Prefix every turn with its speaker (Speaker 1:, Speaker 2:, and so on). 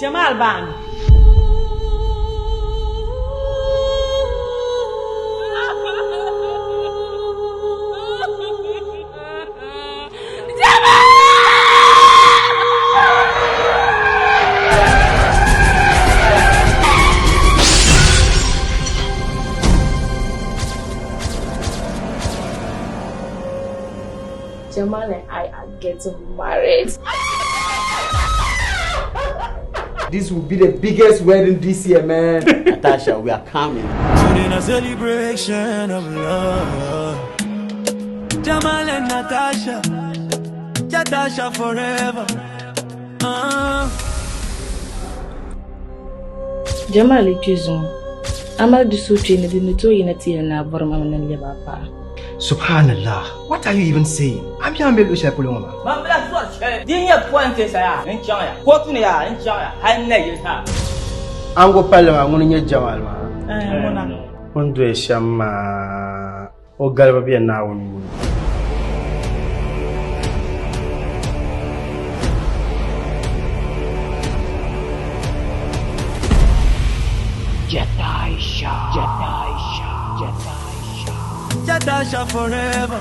Speaker 1: Jamal baani. Jamal and I are getting married.
Speaker 2: This will be the biggest wedding this year, man.
Speaker 3: Natasha, we are coming.
Speaker 4: Today a celebration of love. Jamal and Natasha, Natasha forever.
Speaker 5: Jamal kpi zuŋɔ a mali di suhukpeeni din ni tooi yina ti yɛli ni a bɔri ma mi ni n lɛbi a paɣa.
Speaker 6: Subhanallah, what are you even saying? A mi a ni be luɣ shɛli polo ŋɔ maa?
Speaker 7: Man bila sɔri shɛli din nyɛ pɔlinti sa yaa n chaŋ ya, kootu ni yaa n chaŋ ya hali n na yili sa.
Speaker 8: Ango palli maa ŋuni n-nyɛ Jamal maa.
Speaker 1: Ŋuna.
Speaker 8: O ni doya shɛm maa, o galibu be Naawuni nuu ni.
Speaker 4: Jataisha, Jataisha, Jataisha forever.